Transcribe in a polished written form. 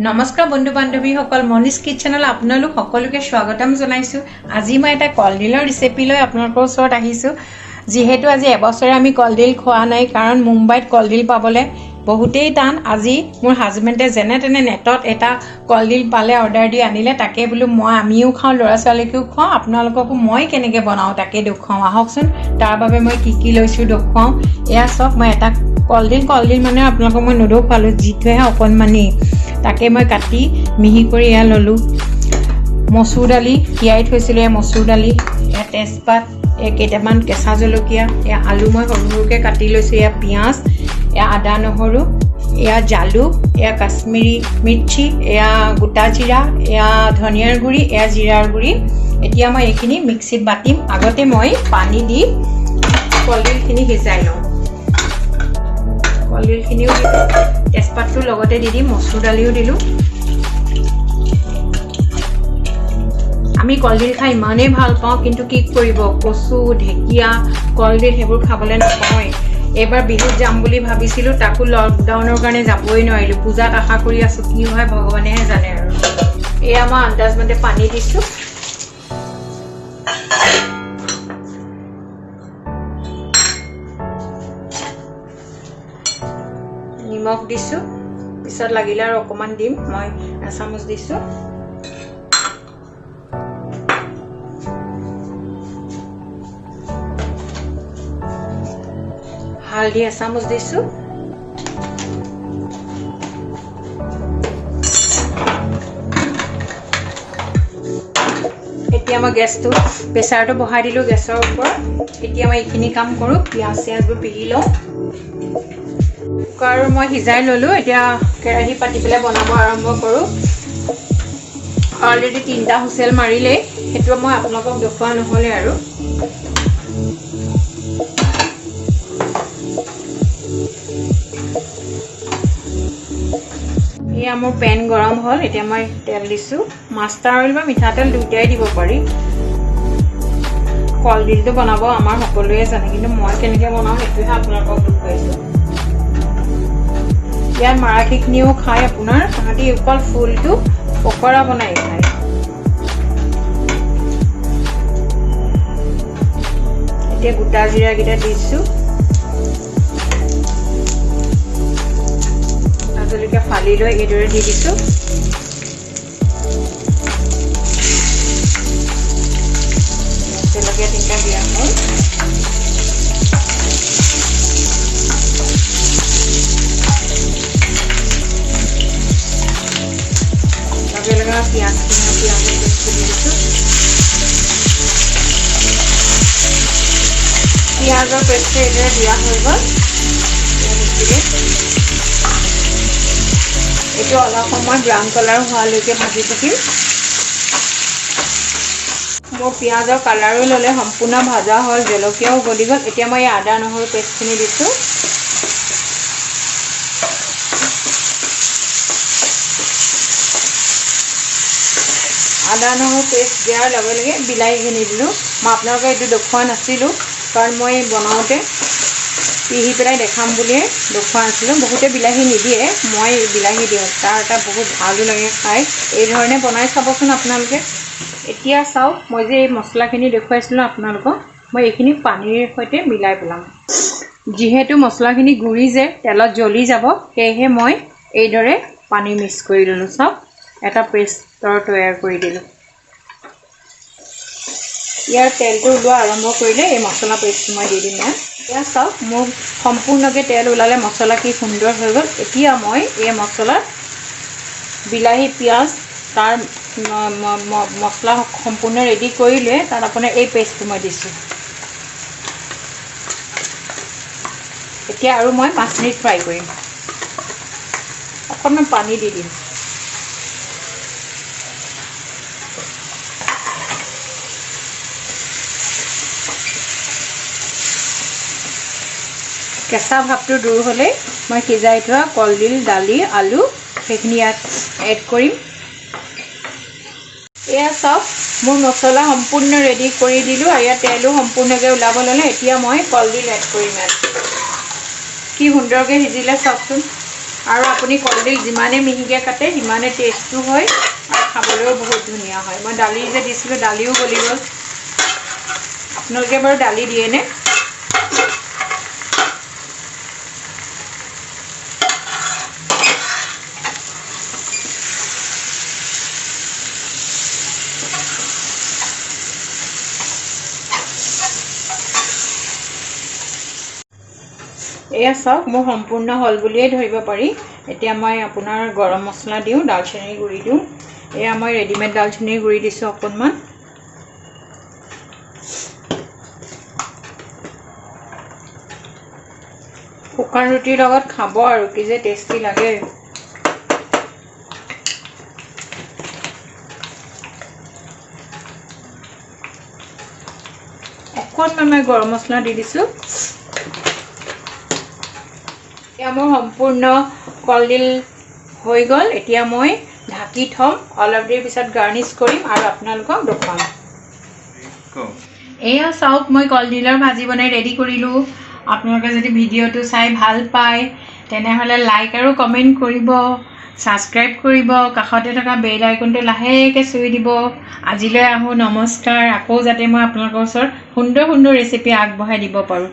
নমস্কাৰ বন্ধু বান্ধৱীসকল, মনিষ কিটচেনলৈ আপোনালোক সকলোকে স্বাগতম জনাইছোঁ। আজি মই এটা কলডিলৰ ৰেচিপি লৈ আপোনালোকৰ ওচৰত আহিছোঁ। যিহেতু আজি এবছৰে আমি কলডিল খোৱা নাই, কাৰণ মুম্বাইত কলডিল পাবলৈ বহুতেই টান। আজি মোৰ হাজবেণ্ডে যেনে তেনে নেটত এটা কলডিল পালে, অৰ্ডাৰ দি আনিলে। তাকে বোলো মই আমিও খাওঁ, ল'ৰা ছোৱালীকো খুৱাওঁ, আপোনালোককো মই কেনেকৈ বনাওঁ তাকে দেখুৱাওঁ। আহকচোন, তাৰ বাবে মই কি কি লৈছোঁ দেখুৱাওঁ। এয়া চাওক, মই এটা কলডিল মানে আপোনালোকক মই নেদেখুৱালোঁ, যিটোহে অকণমানি, তাকে মই কাটি মিহি কৰি এয়া ল'লোঁ। মচুৰ দালি তিয়াই থৈছিলোঁ, এয়া মচুৰ দালি, এয়া তেজপাত, এয়া কেইটামান কেঁচা জলকীয়া, এয়া আলু মই সৰু সৰুকৈ কাটি লৈছোঁ, এয়া পিঁয়াজ, এয়া আদা নহৰু, এয়া জালুক, এয়া কাশ্মীৰী মিৰ্চি, এয়া গোটা জিৰা, এয়া ধনিয়াৰ গুড়ি, এয়া জিৰাৰ গুড়ি। এতিয়া মই এইখিনি মিক্সিত বাটিম। আগতে মই পানী দি কলডিলখিনি সিজাই লওঁ। কলডিলখিনিও দিলোঁ, তেজপাতটো লগতে দি দিম, মচুৰ দালিও দিলোঁ। আমি কলডিল খাই ইমানেই ভাল পাওঁ, কিন্তু কি কৰিব, কচু, ঢেকীয়া, কলডিল সেইবোৰ খাবলৈ নাপাওঁৱেই। এইবাৰ বিহুত যাম বুলি ভাবিছিলোঁ, তাকো লকডাউনৰ কাৰণে যাবই নোৱাৰিলোঁ। পূজাত আশা কৰি আছোঁ, কি হয় ভগৱানেহে জানে আৰু। এয়া মই আন্দাজমতে পানী দিছোঁ। নিমখ দিছোঁ, পিছত লাগিলে আৰু অকণমান দিম, মই এচামুচ দিছোঁ। হালধি এচামুচ দিছোঁ। এতিয়া মই গেছটো প্ৰেছাৰটো বহাই দিলোঁ গেছৰ ওপৰত। এতিয়া মই এইখিনি কাম কৰোঁ, পিঁয়াজ চিয়াজবোৰ পিহি লওঁ। কুকাৰ মই সিজাই ল'লোঁ, এতিয়া কেৰাহী পাতি পেলাই বনাব আৰম্ভ কৰোঁ। অলৰেডি 3টা হুইচেল মাৰিলেই, সেইটো মই আপোনালোকক দেখুওৱা নহ'লে আৰু। এয়া মোৰ পেন গৰম হ'ল, এতিয়া মই তেল দিছোঁ। মাষ্টাৰ অইল বা মিঠাতেল দুয়োটাই দিব পাৰি। কলডিলটো বনাব আমাৰ সকলোৱে জানে, কিন্তু মই কেনেকৈ বনাওঁ সেইটোহে আপোনালোকক দেখুৱাইছোঁ। ইয়াত মাৰাঠীখিনিও খায় আপোনাৰ, তাহাঁতি অকল ফুলটো পকৰা বনাই খায়। এতিয়া গোটা জিৰাকেইটা দিছোঁ, জলকীয়া ফালি লৈ এইদৰে দি দিছোঁ। জলকীয়া 3টা দিয়া হ'ল। লগে লগে পিঁয়াজখিনি, পিঁয়াজৰ পেষ্টটো দি দিছোঁ। পিঁয়াজৰ পেষ্টটো এইদৰে দিয়া হৈ গ'ল। এইটো অলপ সময় ব্ৰাউন কালাৰ হোৱালৈকে ভাজি থাকিম। মোৰ পিঁয়াজৰ কালাৰো ল'লে, সম্পূৰ্ণ ভাজা হ'ল, জলকীয়াও গলি গ'ল। এতিয়া মই এই আদা নহৰু পেষ্টখিনি দিছোঁ। আদা নহৰু পেষ্ট দিয়াৰ লগে লগে বিলাহীখিনি দিলোঁ। মই আপোনালোকে এইটো দেখুওৱা নাছিলোঁ, কাৰণ মই বনাওঁতে পিহি পেলাই দেখাম বুলিয়ে দেখুওৱা নাছিলোঁ। বহুতে বিলাহী নিদিয়ে, মই বিলাহী দিওঁ, তাৰ এটা বহুত ভালো লাগে খাই। এই ধৰণে বনাই চাবচোন আপোনালোকে। এতিয়া চাওক, মই যে এই মছলাখিনি দেখুৱাইছিলোঁ আপোনালোকক, মই এইখিনি পানীৰ সৈতে মিলাই পেলাম। যিহেতু মছলাখিনি গুড়ি যে তেলত জ্বলি যাব, সেয়েহে মই এইদৰে পানী মিক্স কৰি ল'লোঁ। চাওক, এটা পেষ্টৰ তৈয়াৰ কৰি দিলোঁ। ইয়াৰ তেলটো ওলোৱা আৰম্ভ কৰিলে এই মছলা পেষ্টটো মই দি দিম ইয়াত। এয়া চাওক, মোৰ সম্পূৰ্ণকৈ তেল ওলালে, মছলা কি সুন্দৰ হৈ গ'ল। এতিয়া মই এই মছলাত বিলাহী, পিঁয়াজ, তাৰ মছলা সম্পূৰ্ণ ৰেডি কৰিলোৱে। তাত আপোনাৰ এই পেষ্টটো মই দিছোঁ। এতিয়া আৰু মই 5 মিনিট ফ্ৰাই কৰিম। অকণমান পানী দি দিম। কেঁচা ভাৱটো দূৰ হ'লেই মই সিজাই থোৱা কলডিল, দালি, আলু সেইখিনি ইয়াত এড কৰিম। এয়া চাওক, মোৰ মছলা সম্পূৰ্ণ ৰেডি কৰি দিলোঁ আৰু ইয়াত তেলো সম্পূৰ্ণকৈ ওলাব ল'লে। এতিয়া মই কলডিল এড কৰিম ইয়াত। কি সুন্দৰকৈ সিজিলে চাওকচোন। আৰু আপুনি কলডিল যিমানে মিহিকৈ কাটে সিমানে টেষ্টো হয় আৰু খাবলৈও বহুত ধুনীয়া হয়। মই দালি যে দিছিলোঁ, দালিও গলি গ'ল। আপোনালোকে বাৰু দালি দিয়েনে? এয়া চাওক, মোৰ সম্পূৰ্ণ হ'ল বুলিয়েই ধৰিব পাৰি। এতিয়া মই আপোনাৰ গৰম মছলা দিওঁ, ডালচেনিৰ গুড়ি দিওঁ। এয়া মই ৰেডিমেড ডালচেনিৰ গুড়ি দিছোঁ অকণমান। শুকান ৰুটিৰ লগত খাব আৰু কি যে টেষ্টি লাগে। অকণমান মই গৰম মছলা দি দিছোঁ। এতিয়া মোৰ সম্পূৰ্ণ কলডিল হৈ গ'ল। এতিয়া মই ঢাকি থ'ম, অলপ দেৰি পিছত গাৰ্নিছ কৰিম আৰু আপোনালোকক দেখুৱাম। এয়া চাওক, মই কলডিলৰ ভাজি বনাই ৰেডি কৰিলোঁ। আপোনালোকে যদি ভিডিঅ'টো চাই ভাল পায়, তেনেহ'লে লাইক আৰু কমেণ্ট কৰিব, ছাবস্ক্ৰাইব কৰিব, কাষতে থকা বেল আইকনটো লাহেকৈ চুই দিব। আজিলৈ আহোঁ, নমস্কাৰ। আকৌ যাতে মই আপোনালোকৰ ওচৰত সুন্দৰ সুন্দৰ ৰেচিপি আগবঢ়াই দিব পাৰোঁ।